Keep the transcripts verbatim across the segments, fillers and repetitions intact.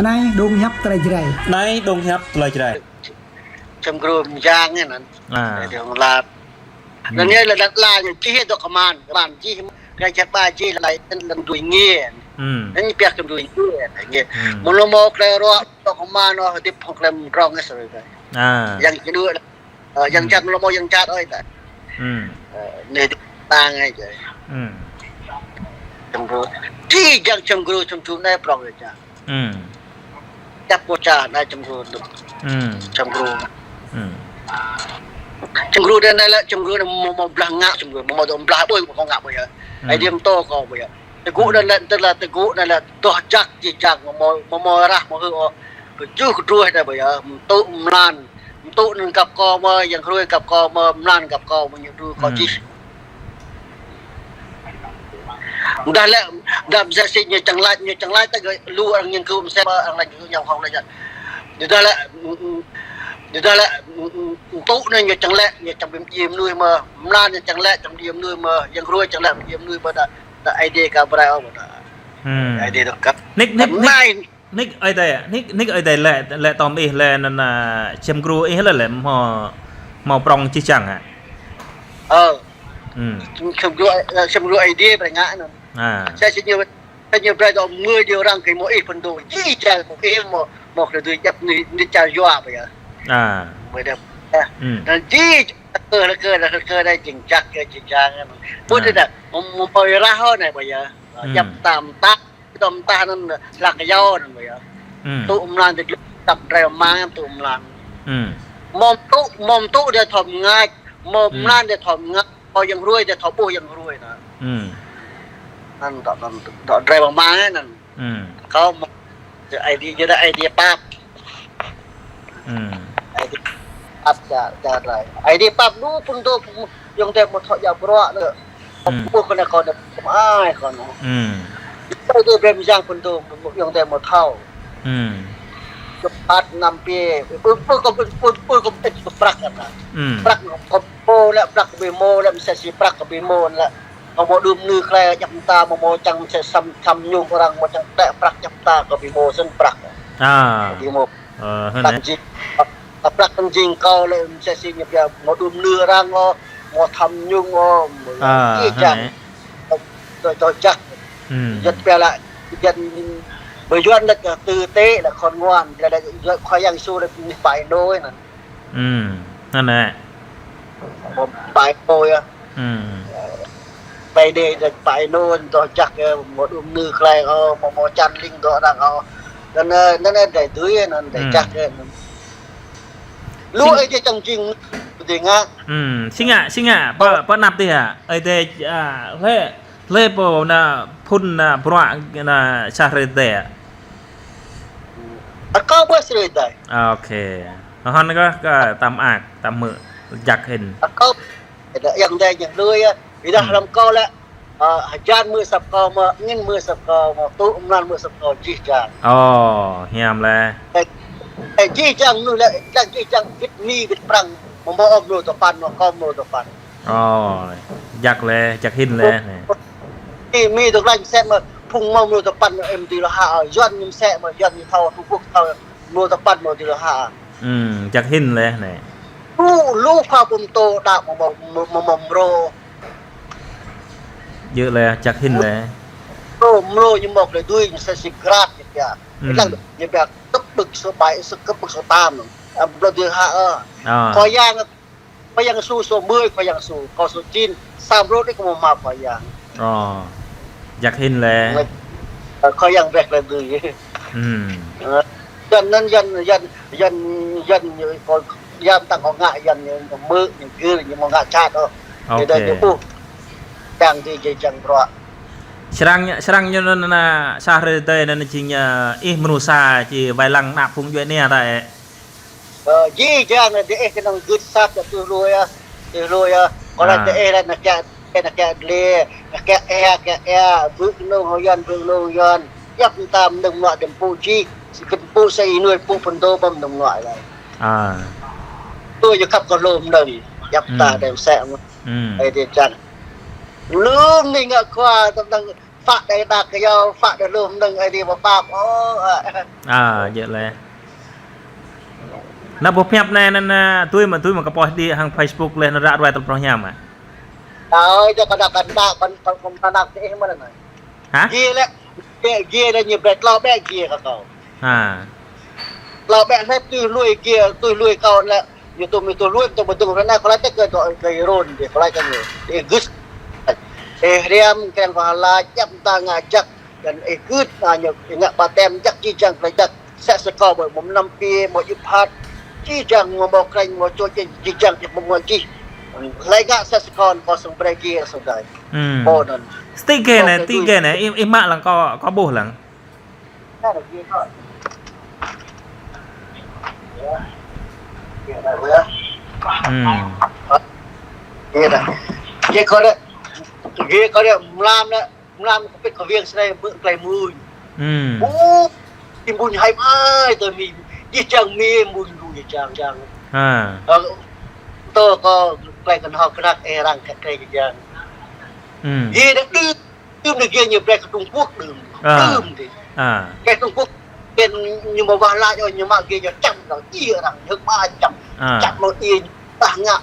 Anai dong hiăp tơlơi Jrai. Anai dong hiăp tơlơi Jrai. Čơmgru mơyang anŭn. À. Dong lat. Anŭn yơh lăi lăi lăi ñu čih dŏ kơman, kơman čih, kơ čih ba čih lăi lăi đuaĭ nge. Anŭn pia kơ đuaĭ nge. Mơ̆ lu mơ̆ klĕ ruă dŏ kơman ôh, hơdip hŏng klĕ mơdrŏng sơ. À. Yang čih đuaĭ. Ơ, yang jăk lu mơ̆ yang jăk ơi ta. Ơ, anai tang ai jai. Čơmgru. Či jang čơmgru čơmgru anai prong ai jang. Čăp pô ča anai čơmgru. Čơmgru. Čơmgru đơi anai lăi čơmgru anai mơ̆ mơ̆ blah ngă čơmgru, mơ̆ mơ̆ dŏ blah ƀơi mơ̆ kơ ngă ƀơi yơh. Ai diam to kơ ƀơi yơh. Tơgŭ anai lăi tơlơi tơgŭ anai lăi tơh jăk či jang mơ̆ mơ̆ mơ̆ rah mơ̆ hư ôh. Kơjuh kơdruih anai ƀơi yơh. Mơtŭ mlan. Mơtŭ anŭn găp kơ mơ̆, yang hrơi găp kơ mơ̆, mlan găp kơ mơ̆ ñu đru kơ čih. Dah lĕ, dah mơsĕ si ñu čang lač, ñu čang lač ta gơ̆ lu arăng ñing kơ mơsĕ mơ̆, arăng lač kơ ñu hŏng lač. Dah lĕ, dah lĕ, mơtŭ anŭn ñu čang lĕ, ñu čang bim djim nuih mơ̆, mlan ñu čang lĕ, čang bim djim nuih mơ̆, yang hrơi čang lĕ, bim djim nuih mơ̆, dah, dah Ơi Adai ka brai ôh mơ̆ dah. Ơi Adai dŏ kăp. Nik, nik, nik. Nik Ơi Adai, nik, nik Ơi Adai lĕ, lĕ tơm ih lĕ anŭn, a, čơmgru ih lĕ lĕ mơ̆, mơ̆ prong čih čang hă? Ơ. Čơmgru, ơ, čơmgru Ơi Adai brơi ngă anŭn. À. Sa si ñu, sa ñu brơi dŏ mơ̆ djơ̆ arăng kơ mơ̆ ih phŭn dŏ. Či čang kơ ih mơ̆, mơ̆ kơ tui jăp ni, ni čar yua ƀơi yơh. À. Ƀơi dah. Anŭn či, kơ, kơ, kơ, kơ, dah jing jăk kơ, jing jang. Ƀu dah, mơ̆, mơ̆ ƀơi rah hŏ anai ƀơi yơh. Jăp tam tak. Tơm tah anŭn lăk yua anŭn ƀơi yơh. Tŭ mlan tơgŭ tăp drai mang tŭ mlan. Mơ̆ tŭ, mơ̆ tŭ đơi thom ngă, mơ̆ mlan đơi thom ngă, kơ yang hrơi đơi thom ƀuh yang hrơi anŭn. Anŭn tŏ, anŭn tŏ drai mang anŭn. Kơ mơ̆ Ơi Adai, jơ dah Ơi Adai pap. Ơi Adai pap ča, ča drai. Ơi Adai pap lu phŭn dŏ, yŏng tơ̆ mơ̆ thŏ ia bruă anŭn. Ƀuh kơ anai kơ anai, kơ ai kơ anai. Ơi Adai brơi mơyang phŭn dŏ, yŏng tơ̆ mơ̆ thâo. Čơpăt năm pê, ƀuh, ƀuh kơ, ƀuh, ƀuh kơ pĕč kơ prăk kơ anai. Prăk kơ pô lĕ, prăk kơ bơmô lĕ, mơsĕ si prăk kơ bơmô lĕ. Kơ mơ̆ đưm nư klĕ jăp ta, mơ̆ mơ̆ čang mơsĕ sam, sam nhung arăng, mơ̆ čang tĕ prăk jăp ta kơ bơmô sĭn prăk. À. Bơmô. Ơ, hơnai. Prăk jing, prăk jing kâo lĕ mơsĕ si ñu pia mơ̆ đưm nư arăng ôh, mơ̆ tham nhũng ôh, mơ̆ či čang. Tơ̆, tơ̆ jăk. Yua pia lĕ, yua ƀơi Yuan lĕ kơ tư tế lĕ khôn ngoan, lĕ, lĕ, lĕ Khua Yang Yêsu lĕ ƀai nô anŭn. Hơnai. Ƀai nô yơh. Ƀai đê, đe ƀai nô, dŏ jăk, ơ, mơ̆ đưm nư klĕ, ơ, mơ̆, mơ̆ čan ling dŏ arăng, ơ. Anŭn, ơ, anŭn, ơ, đe dưi, anŭn, đe jăk, ơ. Lu Ơi Adai čang jing, đe ngă. Si ngă, si ngă, pơ, pơ anăp tih hă? Ơi Adai, a, hlơi, hlơi pô anŭn phŭn anŭn bruă anŭn sa hrơi tơ̆. Akâo ƀơi sa hrơi tơ̆. Ôkê. Hơnŭn kơ, kơ tơm ak, tơm mơ̆, jăk hĭn. Akâo Dah yang dai yang lui, ơ, ƀiădah hlăm kâo lĕ, ơ, hơjan mơ̆ asăp kâo mơ̆, angin mơ̆ asăp kâo mơ̆, tŭ mlan mơ̆ asăp kâo jih jang. Ơ, hiam lĕ. Ơ, ơ, jih jang mơnuih lĕ, jih jang wĭt Mi wĭt Prăng, mơ̆ mơ̆ ôh mơnuih tơpăn, mơ̆ kâo mơnuih tơpăn. Ơ, jăk lĕ, jăk hĭn lĕ. Ơ, Mi dŏ glaĭ mơsĕ mơ̆, phung mơ̆ mơnuih tơpăn, em dui lŏ hă, ơ, Yuan ñu mơsĕ mơ̆, Yuan ñu thâo, Trung Quốc thâo, mơnuih tơpăn mơ̆ dui lŏ hă. Ơ, jăk hĭn lĕ, anai. Lu, lu khua pơtô đaŏ mơ̆, mơ̆, mơ̆, mơ̆ mrô. Djơ̆ lĕ, jăk hĭn lĕ. Mrô, mrô ñu mơ̆ lĕ dui, ñu mơsĕ si grat ñu pia. Ơ. Lăng ñu pia cấp bậc số bảy, số, cấp bậc số tám. Ơ, mrô dui hă, ơ. Ơ. Khua Yang, Khua Yang Yêsu số mười, Khua Yang Yêsu, kâo số chín, sa mrô đih kâo mơ̆ hmâo Khua Yang. Ơ. Jăk hĭn lĕ. Ơ, Khua Yang weh lĕ dui. Ơ. Ơ. Yuan anŭn, Yuan, Yuan, Yuan, Yuan, kâo, Yuan tăng kâo ngă, Yuan ñu mơ̆, ñu gir, ñu mơ̆ ngă čat ôh. Ôkê. Dah ñu ƀuh. Čang dui jih jang bruă. Srăng, srăng ñu anŭn, anŭn, sa hrơi tơdơi anŭn jing, ơ, ih mơnuih sa či wai lăng ană phung djuai ania ta ĕ. Ơ, jih jang anŭn dih ih kơnơ̆ng gưt sat kơ tui hlôi, ơ, tui hlôi, ơ. Kâo laĭ kơ ih lĕ anŭn kiăng Ơ, anŭn kiăng dlê, anŭn kiăng ĕ, kiăng ĕ, bưk nông hŏng Yuan, bưk nông hŏng Yuan. Yap mơta mơnơ̆ng mơnuă dăm pŭ jih, dăm pŭ sa ih nuai pŭ pơdô ƀăm mơnơ̆ng mơnuă lĕ. Ơ. Tui yua khăp kơ hlô mơnơ̆ng, yap mơta đe mơsĕ mơ̆. Ơ, dih čang. Lơ̆m anai ngă khua, tơm tơm Phă đơi đak kơ yâo, phă đơi lŏm nơ̆ng ai đi pơpap. Ơ, ơ. Ơ, djơ̆ lĕ. Ană boh pơhiăp anai, anŭn, anŭn, tui mă, tui mă kơ post đi hăng Facebook lĕ, anŭn ră ruai tơl prŏng hiam ah. Ơ, djơ̆ kơ đak kơ đak, kơ, kơ, kơ đak kơ ih mơ̆n anai. Hă? Giê lĕ, giê, giê lĕ ñu brơi tlâo bĕ giê kơ kâo. Ha. Tlâo bĕ hlĕp tui lui giê, tui lui kâo lĕ. Ñu tŭ, ñu tŭ lui, tŭ bơdŭng ră anai, kơ laĭ tĕk kơ dŏ, kơ rôn, dê, kơ laĭ kơ ñu. Ih gưt. Ih hriăm, krĕng kơ hala, djăp ta ngă jăk. Dăn ih gưt, ngă ñu, ih ngă ba tem jăk, či jang klei jăk. Sĕ sơkâo ƀơi mơ̆ng năm pia, mơ̆ng djŭp phat. Či jang mơ̆ng ƀâo krĕng, mơ̆ng čô či, či jang či mơ̆ng či. Hlơi ngă sĕ sơkâo, kâo sơng brơi giê sơng dai. Hmm. Ƀô̆ anŭn. Stik giê anai, stik giê anai, ih, ih mă lăng kâo, kâo ƀuh lăng. Hmm. Giê anai. Giê kâo anai. Giê kâo anai, mlam anai. Mlam kơ pĭt kơ wiêng snei bơ klei mơ̆ng. Hmm. Ơ, ti mbuñ hai mai tơ mi. Jih jang mi mbuñ lu jih jang jang. Ha. Ơ, tơ kơ klei kơnhok kơnăk ê răng kơ klei jih jang. Hmm. Giê đơ̆ đưm, đưm đơ̆ giê ñu brơi kơ Trung Quốc đưm. Ha. Đưm đĕ. Ha. Klei Trung Quốc, ken ñu mă wah lač, ơ, ñu mă giê ñu čăm răng, iê răng, ñu ba čăm. Ha. Čăm mă iê, bah ngă.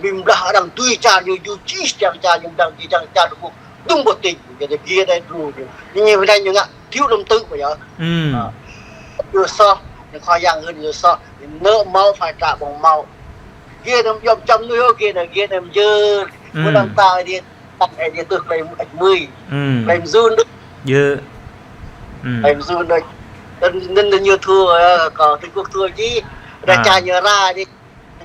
Bim blah răng tui čar ñu, ñu čih čar čar ñu dang jih jang čar Trung Quốc. Dŭng ƀơ̆ tĭng, jadi giê đai dlu ñu. Ñu, ñu ƀơ̆ng ñu ngă, thiu lŏm tŭ ƀơ yơh. Hmm. Ơ. Ñu soh, ñu kho yang hưn ñu soh, ñu nơ̆ mâo, phải trả bằng máu. Giê anai yom čăm nuih ôh, giê anai, giê anai mjơr. Hmm. Mơ̆ng ta ai đi, ta ai đi tŭ klei ăč mơi. Hmm. Klei mzun đôč. Yơh. Hmm. Klei mzun đôč. Anŭn, anŭn, anŭn ñu thua, ơ, kơ Trung Quốc thua jih. Dah čar ñu ra đi.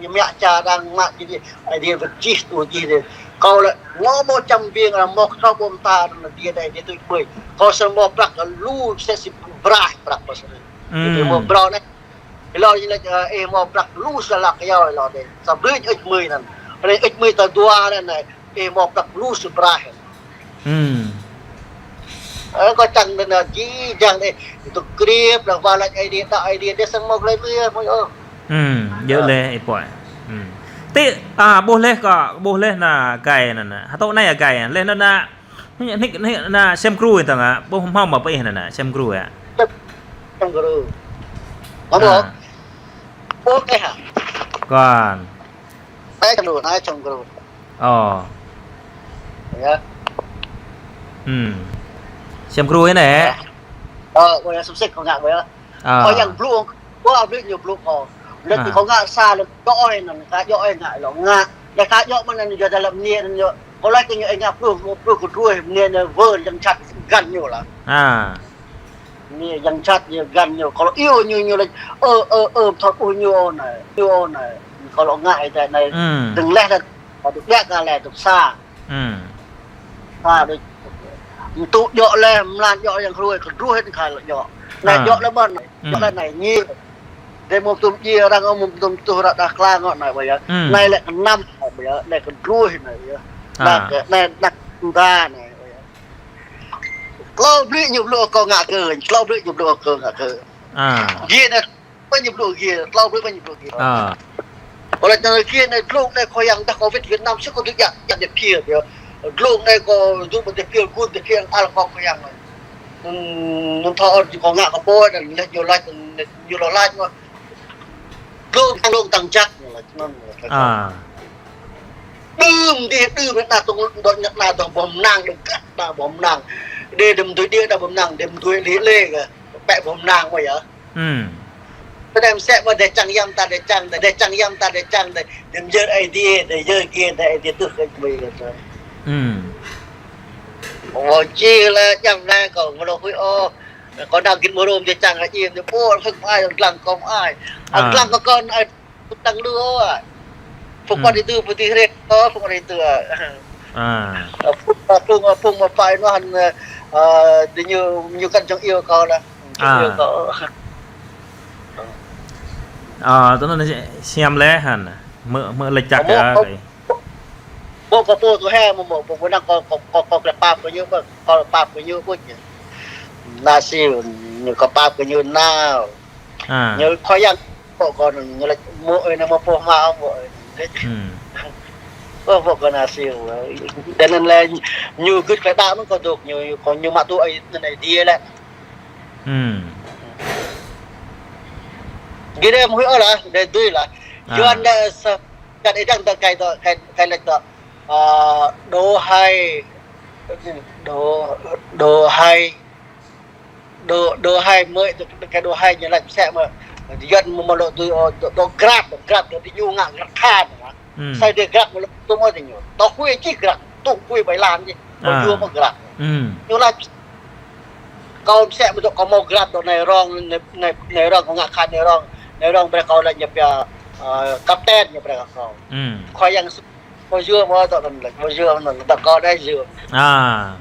Ñu mă čar arăng mă jih, ai đi wơ̆t jih tŭ jih đĕ. Kâo lĕ, ngŏ mâo čăm biêng, arăng mâo kơtrâo ƀô̆ mơta, arăng đi đai, đi tŭ ƀơi. Kâo sơng mâo prăk lu sĕ si braih prăk kâo sơng. Hmm. Đi mâo brâo anai. Ih lŏ ñu lĕ, ơ, ih mâo prăk lu sa lak yâo ih lŏ đĕ. Sa brơi ăč mơi anŭn. Anai ăč mơi ta dua anai, anai. Ih mâo prăk lu sa braih. Hmm. Ơ, kâo čang anŭn, či jang đĕ, tŭ kriăp, lăng wah lač Aê Diê, đaŏ Aê Diê, đĕ sơng mâo klei lui, mâo yơh. Hmm, djơ̆ lĕ, ih pô. Hmm. Ti, a, ƀuh lĕ kâo, ƀuh lĕ ană gai anŭn, anŭn. Hơtŏ anai gai, lĕ anŭn, anŭn, nik, nik, nik, anŭn, sem kru tơngan, ƀuh hmâo mă pơ ih anŭn, anŭn, sem kru ah. Sem kru. Mă ƀuh. Ah. Ƀuh kơ ha. Kơnơ̆ng. Ai čang kru, ai čang kru. Ơ. Yơh. Hmm. Sem kru anai. Ơ, ƀơi sŭp sĕk kâo ngă ƀơi. Ơ. Kâo yang blŭ, ƀuh blŭ ñu blŭ kâo. Lĕ ti kâo ngă sa lĕ dŏ ơi anŭn, ka dŏ ơi ngă lŏ ngă. Lĕ ka dŏ mơ̆n anŭn yơh dơlăm mơnia anŭn yơh. Kâo laĭ kơ ñu ơi ngă pluh, pluh kơ druih mơnia anŭn wơr yang čăt găn ñu lah. Ha. Ñu yang čăt ñu găn ñu, kâo lŏ iâu ñu, ñu laĭ, ơ, ơ, ơ, thâo ƀuh ñu ôh anai, ñu ôh anai. Kâo lŏ ngă ih tơ anai, hmm, dơ̆ng leh tơ, kâo dŏ ƀiă kơ leh tơ sa. Hmm. Sa đôč. Mtŭ djŏ leh, mlan djŏ yang hruê, kơ druih hĭ kơ lŏ djŏ. Anai djŏ leh ƀơ̆n, djŏ leh anai ñu. Dê mơ̆ tŭm djiê arăng, mơ̆ tŭm tuh ră đah klang ngŏ anai ƀơi yơh. Hmm. Anai lĕ kơ năm ƀơi yơh, anai kơ druih anai ƀơi yơh. Anai kơ, anai, anai kơ tŭ ta anai ƀơi yơh. Tlâo blư̆ ñu blŭ kâo ngă kơ, tlâo blư̆ ñu blŭ kâo ngă kơ. Giê anai, ƀơi ñu blŭ giê, tlâo blư̆ ƀơi ñu blŭ giê. Ơ. Ơ lĕ anai giê anai glông anai kâo yang dah kâo wĭt Việt Nam sĭt kâo tŭ jak, jak dê phiê yơh. Glông anai kâo dŭ ƀơi dê phiê, gun dê phiê, al kâo kâo yang anai. Anŭn, anŭn thâo ôh kâo ngă kơ pô anŭn, lĕ ñu laĭ, ñu lŏ laĭ mơ̆. Glông, glông tăng jăk ñu laĭ, anŭn. Ơ. Đưm đih, đưm đih, đa tông, đa, đa tông ƀô̆ mơnăng, đa găt, đa ƀô̆ mơnăng. Đê đưm đuaĭ đê, đa ƀô̆ mơnăng, đưm đuaĭ lĕ lĕ kơ. Pĕ ƀô̆ mơnăng mơ̆ yơh. Hmm. Tơdăm sĕ mơ̆ đe čang yăm ta, đe čang, đe čang yăm ta, đe čang, đe, đe mjơr Aê Diê, đe jơr giê, đe Aê Diê tŭ kơ mơi kơ tơl. Hmm. Ơ, či lĕ čang anai kâo, mơ̆ lŏ huĭ ôh. Kâo đang git mơrôm đe čang Aê Diê, đe pô, hơ̆k mă ai, lăng kâo mă ai. Ơ. Lăng kâo kơ anai, Phung tăng lư ơ. Phung quan đi tư, phung ti hrek ơ, phung quan đi tư ơ. Ơ, phung, ơ, phung, ơ, phung mă pă ih anŭn, ơ, đe ñu, ñu kăn čang iâu kâo lah. Čang iâu kâo. Ơ, tơ anŭn siam lĕ hăn. Mơ̆, mơ̆ lĕ čăk ơ, kơi. Ƀô̆ kâo pô tŭ he, mơ̆, mơ̆, ƀô̆, ƀô̆ năng kâo, kâo, kâo, kâo klĕ pap kơ ñu, ƀô̆, kâo pap kơ ñu, ƀô̆. Nă si, ñu kâo pap kơ ñu nao. Ơ. Ñu kho yang kâo, kâo ñu laĭ mơ̆ ơi anai mơ̆ pô hmâo mơ̆ ơi. Hmm. Ơ, wơ̆t kơ anai sĭt. Tơdah anŭn lĕ ñu gưt klĕ đa mơ̆n kơ dŏ ñu, kơ ñu mă tŭ ai anŭn ai dia lĕ. Hmm. Gih đe mui ơ lah, đe dui lah. Ah. Yuan đe sa, kăt ih dăng tơ kai tơ, kai, kai lĕ tơ. Ơ, đô hai, đô, đô hai, đô, đô hai mơi, tơ, kai đô hai ñu lăi pơsĕ mơ̆. Yuan mơ̆ mă lŏ tui, ơ, đô, đô grab, đô grab, đô tui ñu ngă grab khan. Hmm. Sai đe grab mơ̆ lŏ tui mơ̆ tui ñu. Tơ hui čih grab, tơ hui bai lan čih. Ƀu yua mơ̆ grab. Hmm. Ñu lăi kâo pơsĕ mơ̆ tơ kâo mâo grab tơ anai rong, anai, anai, anai rong kâo ngă khan anai rong. Anai rong brơi kâo lăi ñu pia, ơ, kapten ñu brơi kâo. Hmm. Khua Yang Yêsu, kâo yua mơ̆ tơ anŭn lĕ, kâo yua anŭn, tơ kâo đe yua. Ah.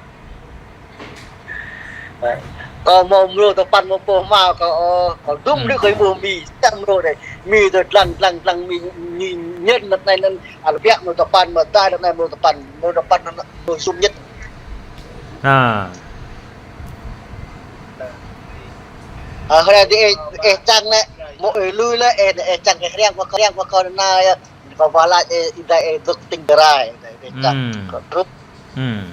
Kâo mâo mrô tơpăn mâo pô hmâo kâo, ơ, kâo dŭm đĭ kâo mâo mi, čang mrô đe. Mi tơ dlăng, dlăng, dlăng mi, mi ñen năp anai anŭn, al biă mrô tơpăn mâo tai năp anai mrô tơpăn, mrô tơpăn anŭn, mrô sum ñet. Ah. Ơ, hrơi đe, ih čang lĕ, mâo ih lui lĕ, ih, ih čang kơ hriăng kơ, hriăng kơ kâo anai, kâo wah lač, ih, ih dai, ih dŏ tĭng tơrai, ih dai, ih čang kơ truh. Hmm.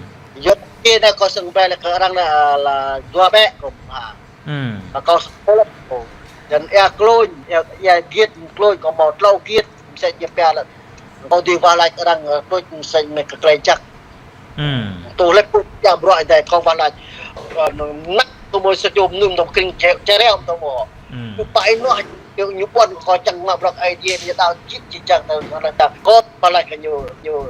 Yua kơ anai kâo sơng brơi lĕ kơ arăng lĕ, lĕ dua ƀĕ kâo, ha. Hmm. Kâo sơng brơi lĕ kâo. Jăn ia klôn, ia, ia giêt klôn, kâo mâo tlâo giêt, msĕ ñu pia lĕ. Kâo dưi wah lač kơ arăng, ơ, truh msĕ mơ̆ kơ klei jăk. Hmm. Tơ lĕ pŭ ia bruă ih dai kâo wah lač. Ơ, năk tơ mâo sa čô mơnum tơ kring čê, čê reo tơ mâo. Hmm. Pơpă ih noh, ñu, ñu ƀuăn kâo čang mă bruă Aê Diê ñu đaŏ jit či čang tơ, tơ, tơ, kâo wah lač kơ ñu, ñu